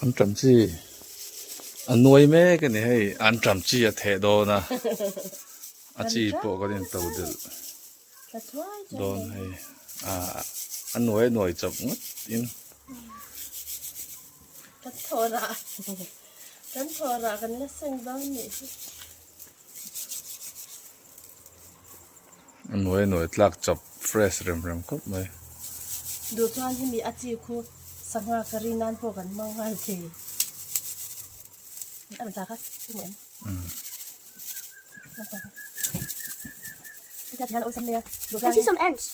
Anṭam chi a nuai mek a ni hei anṭam chi a theh dawn a a chi pawh kan in to delh dawn hei ah a nuai a nuai chawp ngawt in. Kan thawh rah kan thawh rah kan la seng dawn nih hi. A nuai nuai tlak chawp fresh rem rem khawp mai. Duh chuan hemi a chi khu sangha curry nan pawh kan hmang nghal thei. A rawn tla kha i hmu em? I see some ants.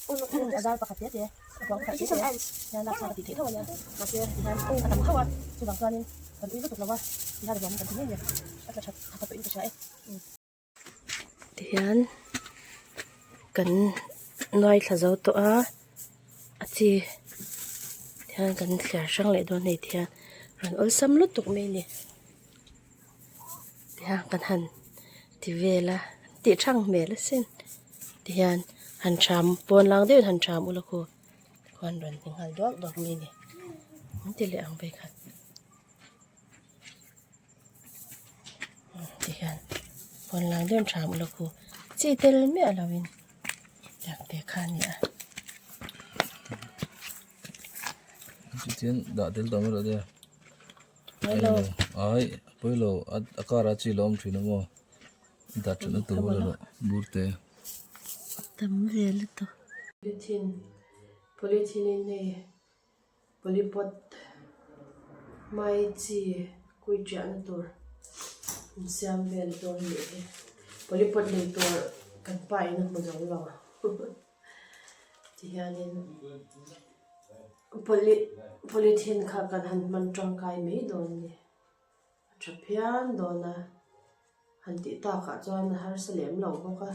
A zar pakhat te te a kuang pakhat I see te some te ants. hian lak chhuak a tih theih tho a nia mahse tihian a tam khauh a chuvang chuanin kan ui lutuk lo a tihian a ruang kan ti ngei ngei a tla that that tawhin ka hria e. Tihian kan nuai thla zo tawh a a chi tihian kan thliar hrang leh dawn hei tihian rawn awlsam lutuk mai a ni tihian kan han ti vel a tih thang hmel asin tihian han tham pawn lang deuhin han tham ula khu khuan rawn ti nghal duak duak mai a ni an ti leh ang vekhat. Tihian pawn lang deuh tha ang lawk u chi tel miah lo in tiang te kha a ni a. Chutin dah tel tawh mai loh te. Pawilo. Ai pawilo a kar a chi lo awm thin a maw dah that na tur vel bur te. Tam ve lutuk. Polythene polythene in hei Polypot mai chi kui chiahna tur an siam vel dawn nih hi polypot lei tur kan pa in a hmu zo lo tihianin poly polythene kha kan han hman tangkai mai dawn a ni a tha phian dawn a han tih takah chuan a harsa lem lo bawk a.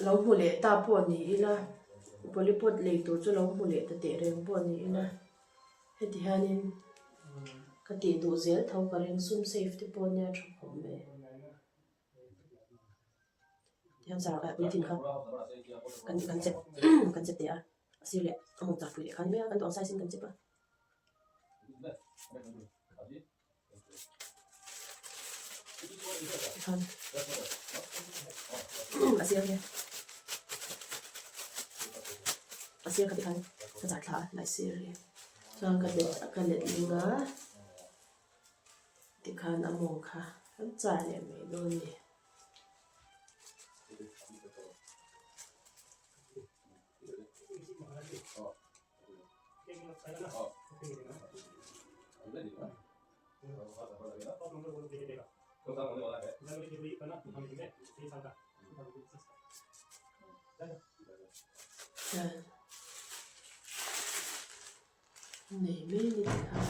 Lo hmu leh ta pawh ni ila polypot lei tur chu lo hmu leh ta teh reng pawh ni ila heti hianin ka tih duh zel tho ka ring sum safe te pawh nia tha khawp mai tiang zar ah polythene kha kan kan chep kan chep teh a a sir leh a mawng chah pui leh khan mai a kan duh ang size in kan chep a. Tikhan a sir hi a sir kha tikhan ka zar thla a lai sir hi chuan ka let ka let ling a tikhan a mawng kha kan char leh mai dawn a ni. Nei mai ni kha.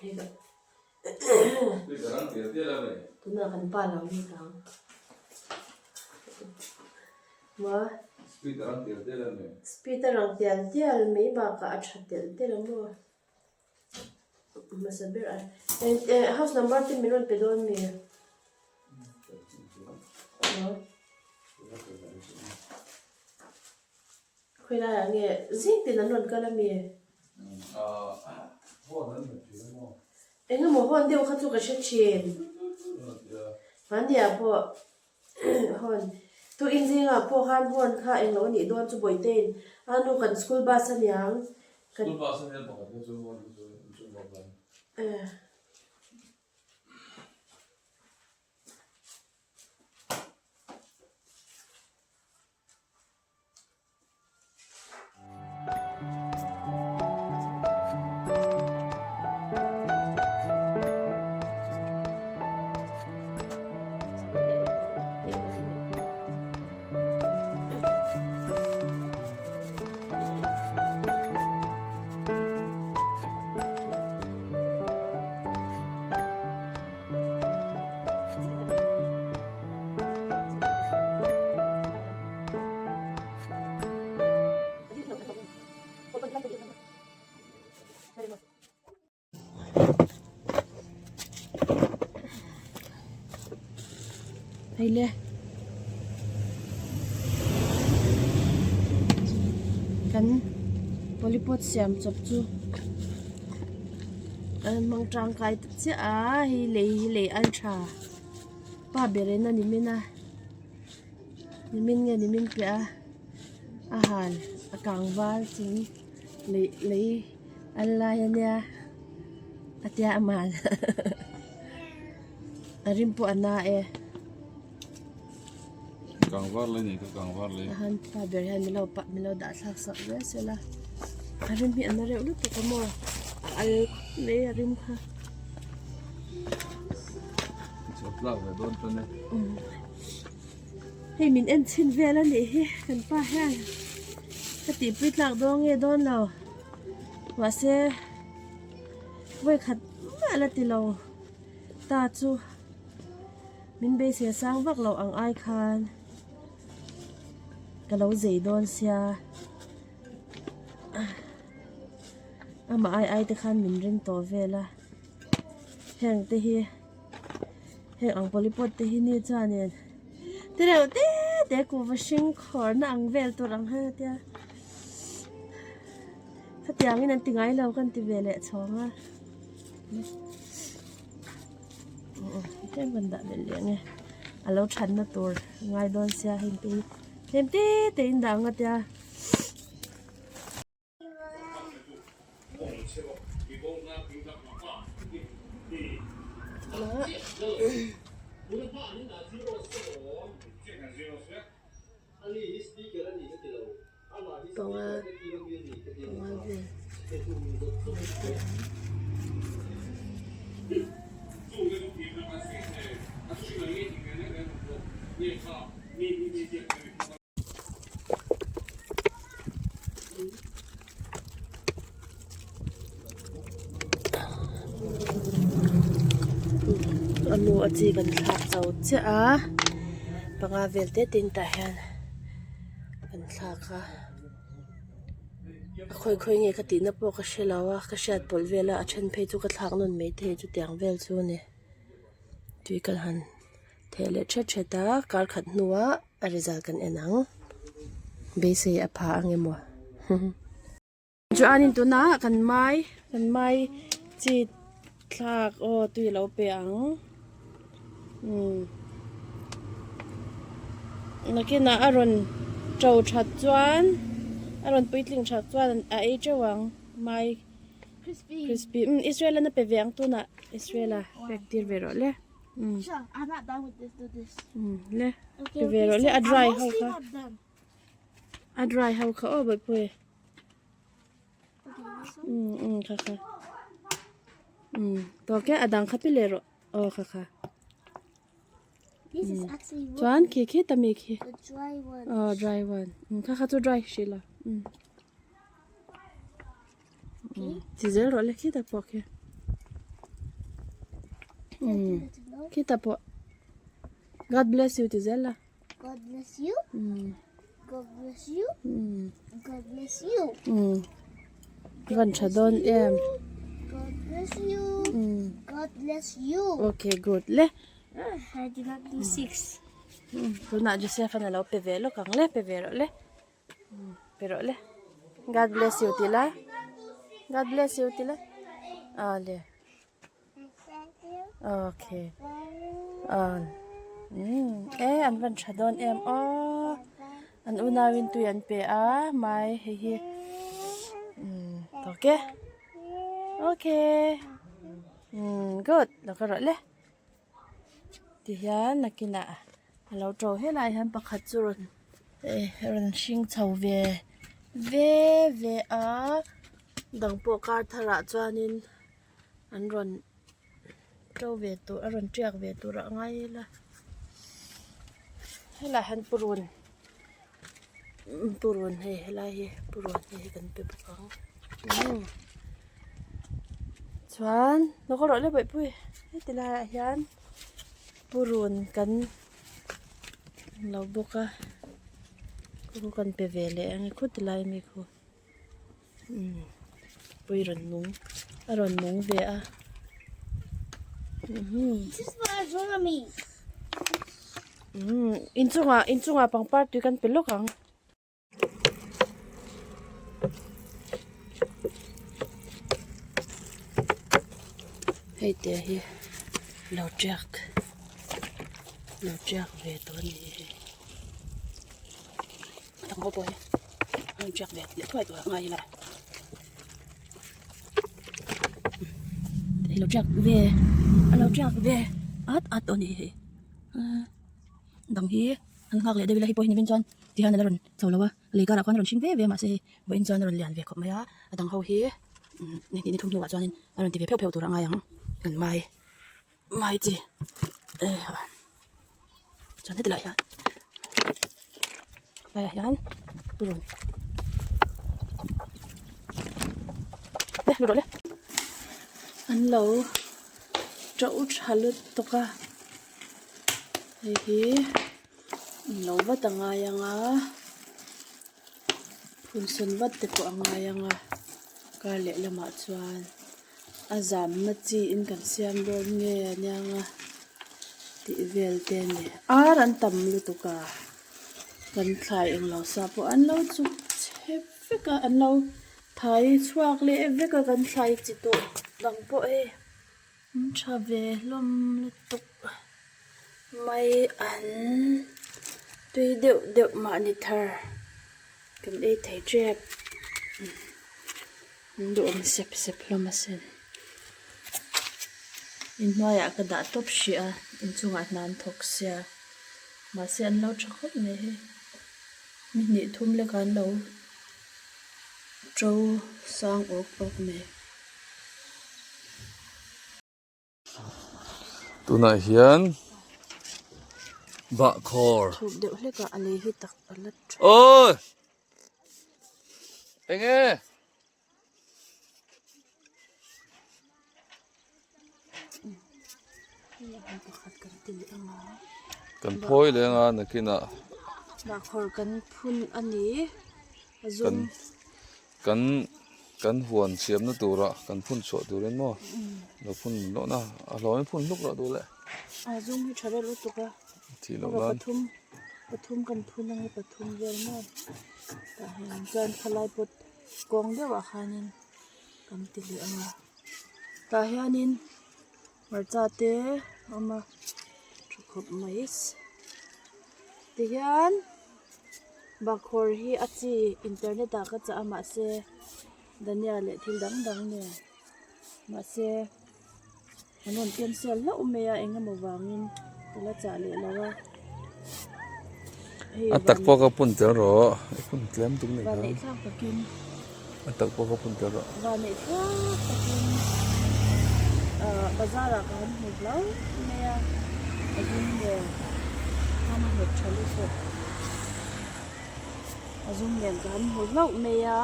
Hei ka tunah kan pa lo lut ang maw speed a rang tial tial mai bakah a tha telh telh a maw hmasa ber a house number te min rawn pe dawn mi maw. Khawilai ah nge zing tin an rawn kal a mi? Engemaw hawn deuh kha chu ka hre thin. Hmania pawh hawn tu in zingah pawh khan hawn kha englo a nih dawn chu Bawihtein a nu kan school bus a niang. School bus a nia pakhat kha chu hawn kha chu inchung bawk a. Hei le. Kan polypot siam chawp chu an hmang tangkai ta chiah a hei lei hi lei al tha pa ber in a ni min a nimin nge nimin piah a a hal a kang val chung lei lei al lai a nia a tia a mal a rim pawh a na e. Kangvar lei nih kha kangvar lei. Han pa ber hian min lo pa min lo dah thlak sak zel sela a rim hi a na reuh lutuk a maw a al khawp mai a rim kha. Chawp tlak ve dawn tan e. Hei min en chhin vel a nih hi kan pa hian ka tihpui tlak dawn nge dawn lo mahse vawikhat mah la ti lo ta chu. Min beisei sang vak loh ang ai khan ka lo zei dawn sia amah ai ai te khan min ring tawh vel a heng te hi heng ang polypot te hi ni chuanin ti reuh te te kuhva hring khawr na ang vel tur ang hian a tia khatiangin an ti ngai lo ka ti ve leh chhawng a. Tlem kan dah belh leh ang e a lo that na tur ngai dawn sia heng te hi tlem te te in dah ang a tia. Panga panga vel a nu a chi kan thlak chho chiah a panga vel te te in tah hian. Kan thlak a a khawi khawi nge ka tihna pawh ka hre lo a ka hriat pawlh vel a a then phei chu ka thlak nawn mai thei chutiang vel chu a ni tui kan han theh leh thet thet a kar khat hnuah a result kan en ang beisei a pha ang emaw. Chuanin tunah kan mai kan mai chi thlak aw tui a lo pe ang umm nakinah a rawn to that chuan a rawn puitling that chuan a ei teuh ang mai crispy umm Israel an a pe ve ang tunah Israel a pek tir ve rawh le umm le pe ve rawh le a dry ho kha a dry ho kha aw bawihpuii. Um um kha kha um tawk e a dang kha pi leh rawh aw kha kha chuan khi khi ta mi khi aw dry one um kha kha chu dry hrih lo um chi zel rawh le khi ta pawh khi um khi ta pawh God bless you ti zel la. God bless you. God bless you. God bless you. Van tha dawn em. God bless you. God bless you. Okay, good. Le. I did not do 6. Tunah Joseph an alo pe ve lawk ang le, pe ve rawh le. Pe rawh le. God bless you ti la. God bless you ti la. Ah le. Okay. Ah. Um e an van tha dawn em aw. An unauin tui an pe a mai hei hi. Um tawk e. Okay. Um good. Lo ka rawh le. Tihian nakinah a lo to helai hian pakhat chu rawn eh rawn hring chho ve ve ve a dang pawh kar tharah chuanin an rawn to ve tur a rawn tiak ve tur a ngai ila helaiah hian purun purun hei helai hi purun hei kan pe bawk ang umm chuan lo ka rawh le bawihpui heti laiah hian purun kan lo bawk a khu kan pe ve leh ang e khuti lai ami khu umm pui rawn nung a rawn nung ve a umm inchungah inchungah pangpar tui kan pe lawk ang. Hei te hi lo tiak lo tiak ve tawh a ni hi a dang ho pawh hi an rawn tiak ve leh thuai tur ah ngai ila hei lo tiak ve a lo tiak ve at at tawh a ni hi dang hi an nghak leh deuh ila hei pawh hi ni vin chuan ti hian a la rawn chho lo a lei karah khuan a rawn hring ve ve a mahse hei vawiin chuan a rawn lian ve khawp mai a a dang ho hi ni hnih ni thum hnuah chuanin a rawn ti ve pheuh pheuh tur a ngai ang kan mai mai chi chuan heti lai hian laiah hian purun le lut rawh le an lo to tha lutuk a hei hi an lo vat a ngai ang a. Phun sawn vat te pawh a ngai ang a kar leh lamah chuan a zamna chi in kan siam dawn nge a niang a tih vel te a ni ar an tam lutuk a kan thlai englo sa pawh an lo chuk chhe vek a an lo thai chhuak leh vek a kan thlai chi tawh dang pawh hei an tha ve hlawm lutuk. Mai an tui deuh deuh mahni thar kan ei thei tep an duhawm sep sep hlawm asin inhnuaiah ka dah tawp hrih a inchungah hna an thawk sia mahse an lo tha khawp mai hei ni hnih thum lek an lo to sang awk awk mai. Tunah hian bahkhawr Chhuk deuh hlek a a lei hi tak a la tha. Awi! Enge? Pakhat kan ti leh ang a. Kan phawi leh ang a nakinah. Bahkhawr kan phun a ni. A zum. Kan kan huan siamna tura kan phun chhuah turin maw lo phun hlawh na a hlawhin phun hluk loh duh le. A zum hi tha reuh lutuk a. Thih loh nan. Pathum pathum kan phun ang pathum vel maw tah hian chuan khalai pawt kawng deuhah khanin kan ti leh ang a tah hianin hmarcha te a awm a tha khawp mai tihian. Bakhawr hi a chi internet ah ka chah a mahse dhania leh thil dang dang nen mahse an rawn cancel hlauh mai a eng emaw vangin ka la chah leh lo a hei A tak pawh ka pun tel rawh i pun tlem tum ni kha vanneih thlak takin a tak pawh ka pun tel rawh vanneih thlak takin ah bazar ah ka han hmu hlauh mai a a zum nen khan a nghet tha lutuk a zum nen ka han hmu hlauh mai a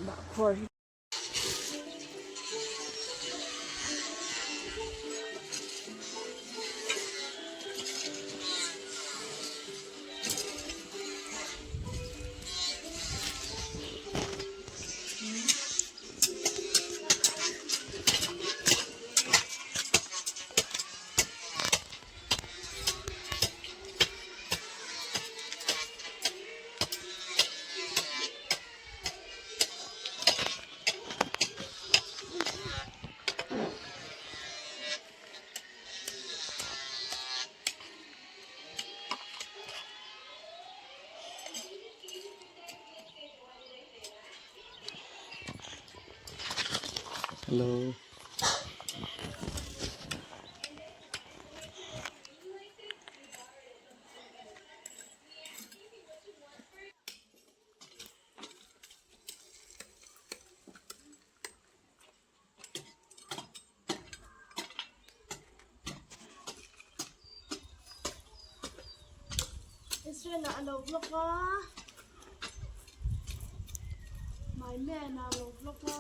bahkhawr hi. Hello. Israel ah a lo vlog a my man ah a lo vlog a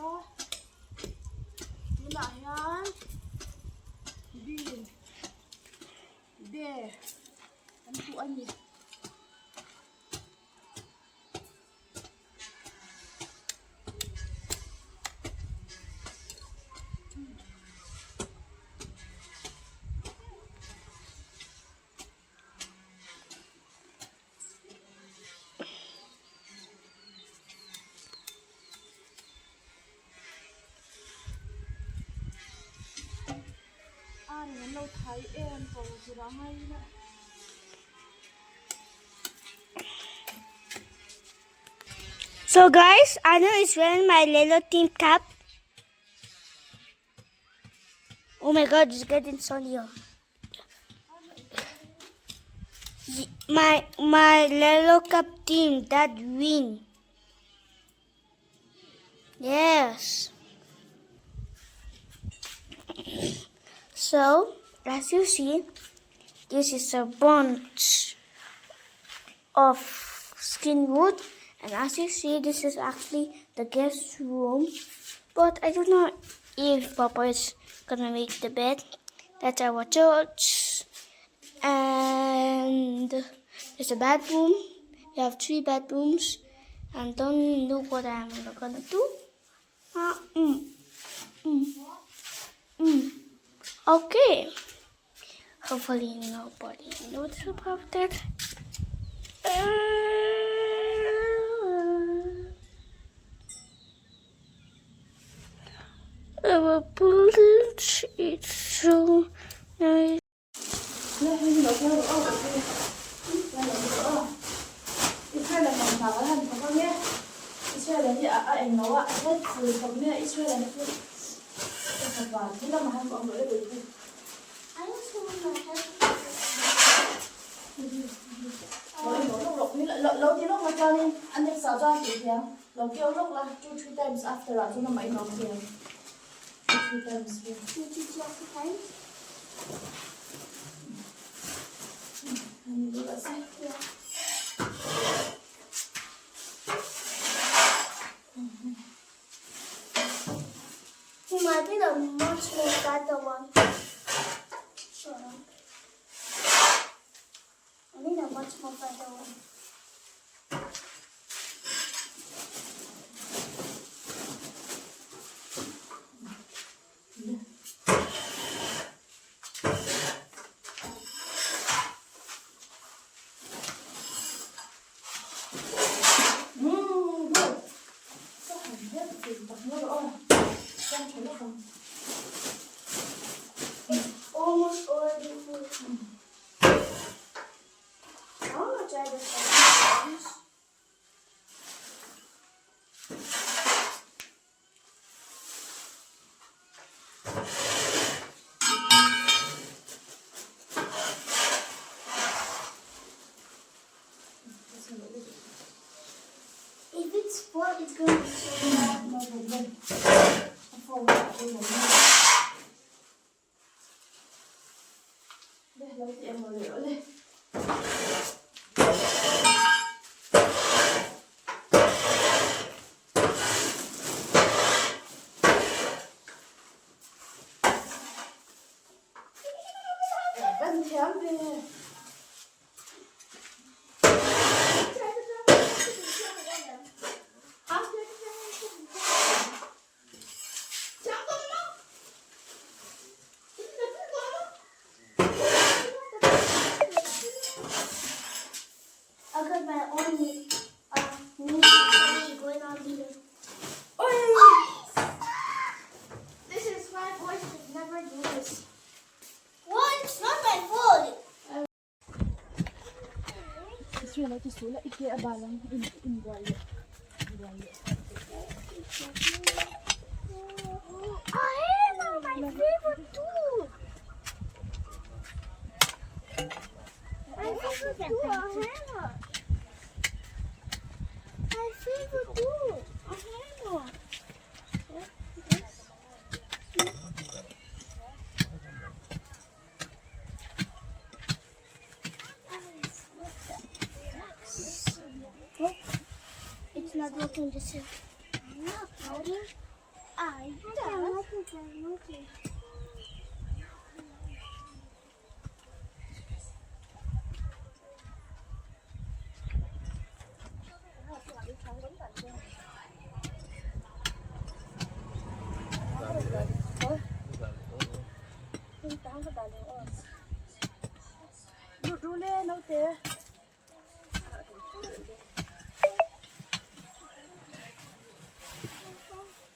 tunah hian bean be an puh a ni. thai em to tura ngai ila. So guys, Anu is wearing my Lelo team cap. Oh my god, it's getting sunnier. My my Lelo Cup team that win. Yes. So, as you see, this is a bunch of skin wood. And as you see, this is actually the guest room. But I don't know if Papa is gonna make the bed. That's our church. And there's a bedroom. We have three bedrooms. And don't look what I'm gonna do. Uh, mm, mm, mm. Okay. Hopefully nobody knows about that. Our bullets, it's so nice. You might be the much more better one. Shut up. I need a much more better one. It's almost already full. I want to try this one. If it's full, it's going to be so bad. No problem. A phone a pawimawh mek. Le lo ti emaw leh rawh le. Kan thiam ve. I got my own new tree going on here. This is why boys should never do this. What? It's not my fault. Israel lo ti suh la i ke a bal ang in inbual leh inbual leh. I am my favorite too. My favorite too, a hammer. My favorite too, a hammer. This. Oh, it's not working. This is not working. I don't.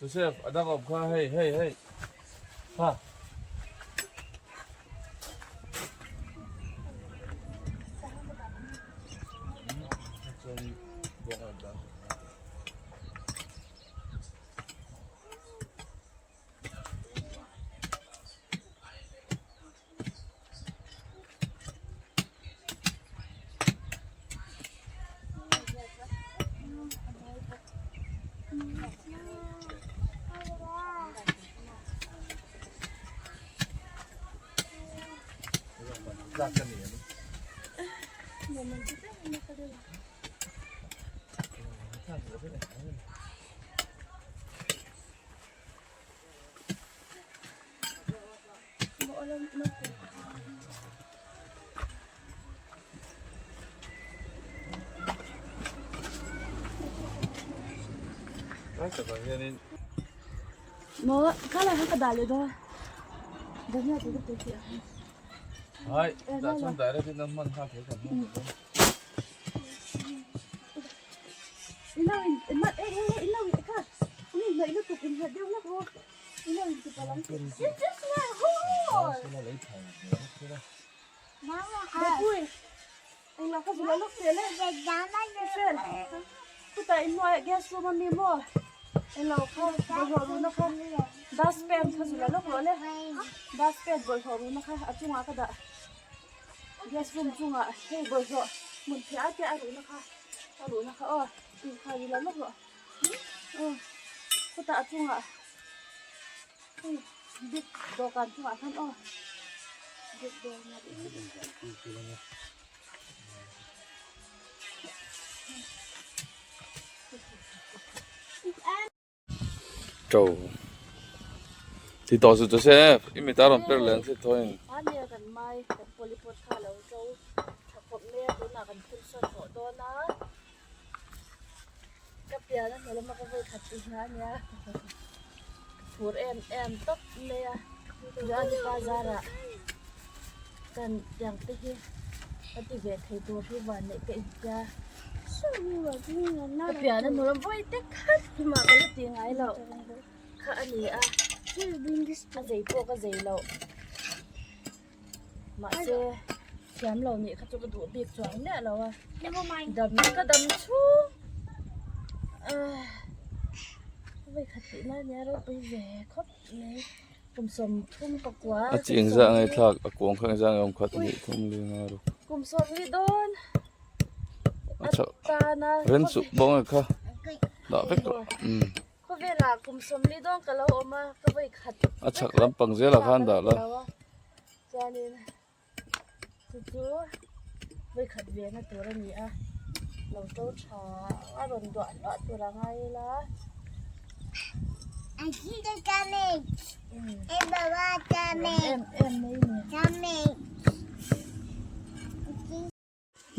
Joseph a dang awm kha hei hei hei ha. tlak ka ni em? Lai takah hianin Maw kha lai kha ka dah leh dawn Dania te ka ti ang. Hai, tah chuan direct in an hman nghal thei kan hman dawn. Ilo in in eh eh ilo in kha ui hnaih lutuk in hnaih deuh hlek rawh ilo in ti palh ang. You just went hole. Bepui englo kha zula lawk teh le. Fel chutah in hnuaiah guest room a mi maw englo kha bawlhhlawh ruhna kha dustpan kha zula lawk rawh le dustpan bawlhhlawh ruhna kha a chungah ka dah guest room chungah hei bawlhhlawh hmun phiah te a ruhna kha a ruhna kha aw tih kha zula lawk rawh aw chutah a chungah hei big dawhkan chungah khan aw big dawhkan. To ti tawh su Joseph i mit a rawn per leh ang thli thaw in. Ania kan mai kan polypot kha lo to tha khawp mai a tunah kan phun sawn tawh dawn a ka pian a hnu lama ka vawi khat tih hna ania ka phur em em tawp mai a Joanpa zarah kan tiang te hi a ti ve thei tur hi van neih ka intia ka pian a hnu lam vawi te khat mah ka la ti ngai loh kha a ni a a zei pawh ka zei loh mahse thiam lo nih kha chu ka duh bik chuang miah lo a dam ka dam chhung ah vawi khat tih na ania ropui ve khawp mai. Kum 30 pakua A chi engzah nge thlak a kuang kha engzah nge awm khat anih thum ling a ruk. Kum 40 dawn A chho ren chu bawng e kha dah vek tawh. Khawvela kum 40 dawn ka lo awm a ka vawi khat. A chhak lampang zelah khan dah la. Chuanin chu chu vawi khat ve na tur a ni a lo to tha a rawn duah hluah tur a ngai ila. Em em mai a ni.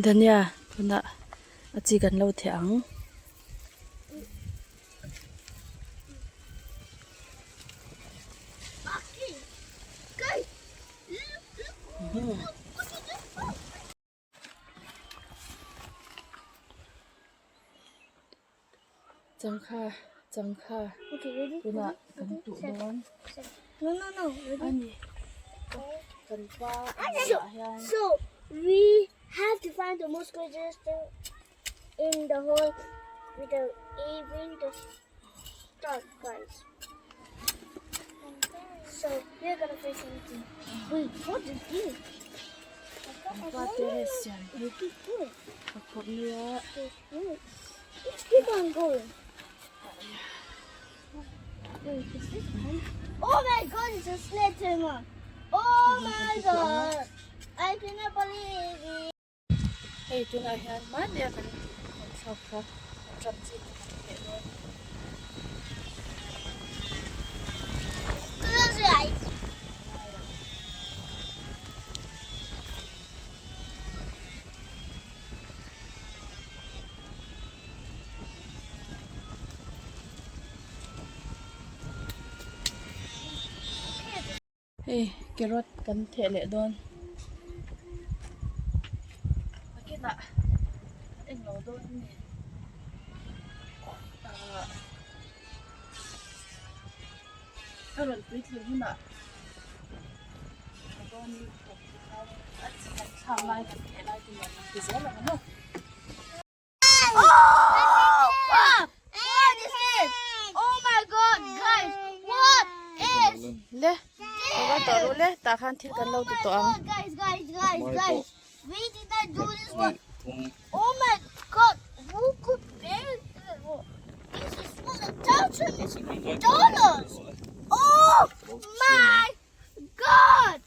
Dania tunah a chi kan lo theh ang. Changkha changkha tunah kan tuh dawn a ni kan pa ah hian. In the hole without even the start guys. So we're gonna play something. Wait, what is this? Pa terrace siam hi a khawp nia. Let's keep on going. Wait, is this one? Oh my god, it's a sledgehammer. Oh my god. I cannot believe it. Hei tunah hian hmanni a kan rawn thlak kha ram chi te kan hmeh dawn. Close your eyes. Hei carrot kan theh leh dawn nakinah englo dawn a ni ahh a rawn puitling hunah tha dawn lutuk tikhan a chi kan thlak lai kan theh lai te nuam an ti zel ang maw. Oh crap! What is this? Oh my god, guys! What is Le ka tawh ru le tah khan thil kan lo ti tawh ang. Guys, guys, guys, guys. We did not do this one. Oh my god, who could build this? This is for the $1,000. Oh my god!